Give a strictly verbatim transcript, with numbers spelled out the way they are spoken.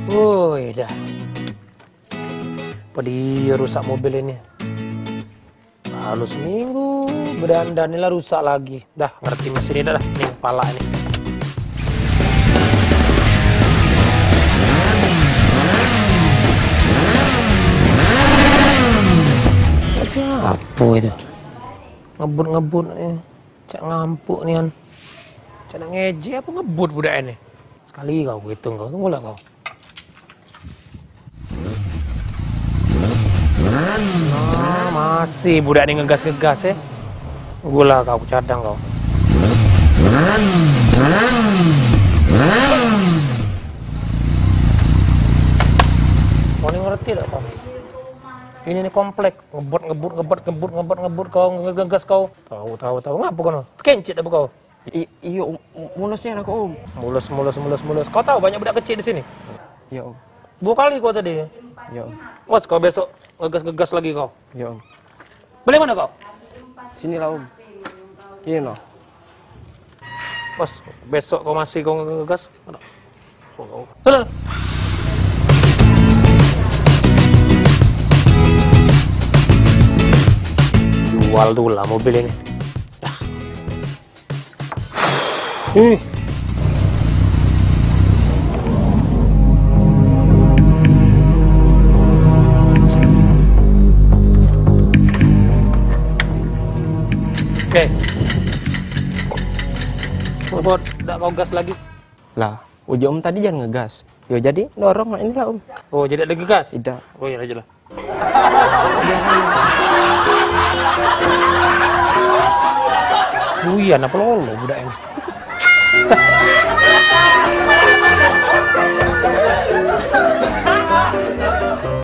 Woi, dah. Apa dia rusak mobil ini? Baru seminggu bedandan, ni lah rusak lagi. Dah, ngerti mesin ini dah, nih kepala ini. Siapa itu? Ngebut-ngebut, eh. Cak ngampuk nian. Cak nak ngejek apa ngebut budak ini? Sekali kau, ku hitung kau, tunggulah kau. Nah, masih budak ni ngegas-ngegas, eh. Tunggulah kau, ku cadang kau. Kau ni ngerti tak kau? Ini ni komplek, ngebut, ngebut, ngebut, ngebut, ngebut, ngebut, kau ngegas kau. Tahu, tahu, tahu. Ngapa kau? Kencit apa kau? I-, iyo, Om. Mules nian aku, Om. Mules, mules, mules, mules. Kau tahu banyak budak kecil di sini? Iyo, Om. Dua kali kau tadi. Iyo, Om. Was, kau besok ngegas-ngegas lagi kau. Iyo, Om. Beli mana kau? Sini lah, Om. Ini lah. Was, besok kau masih kau ngegas. Sana. Jual dulu lah mobil ini. Ih. Oke. Bobot, dak kau gas lagi. Lah, uji Om tadi jangan ngegas. Yo jadi dorong mak inilah, Om. Oh, jadi ada ngegas? Tidak. Oh, iya aja lah. Uyan apa lolo budak ini?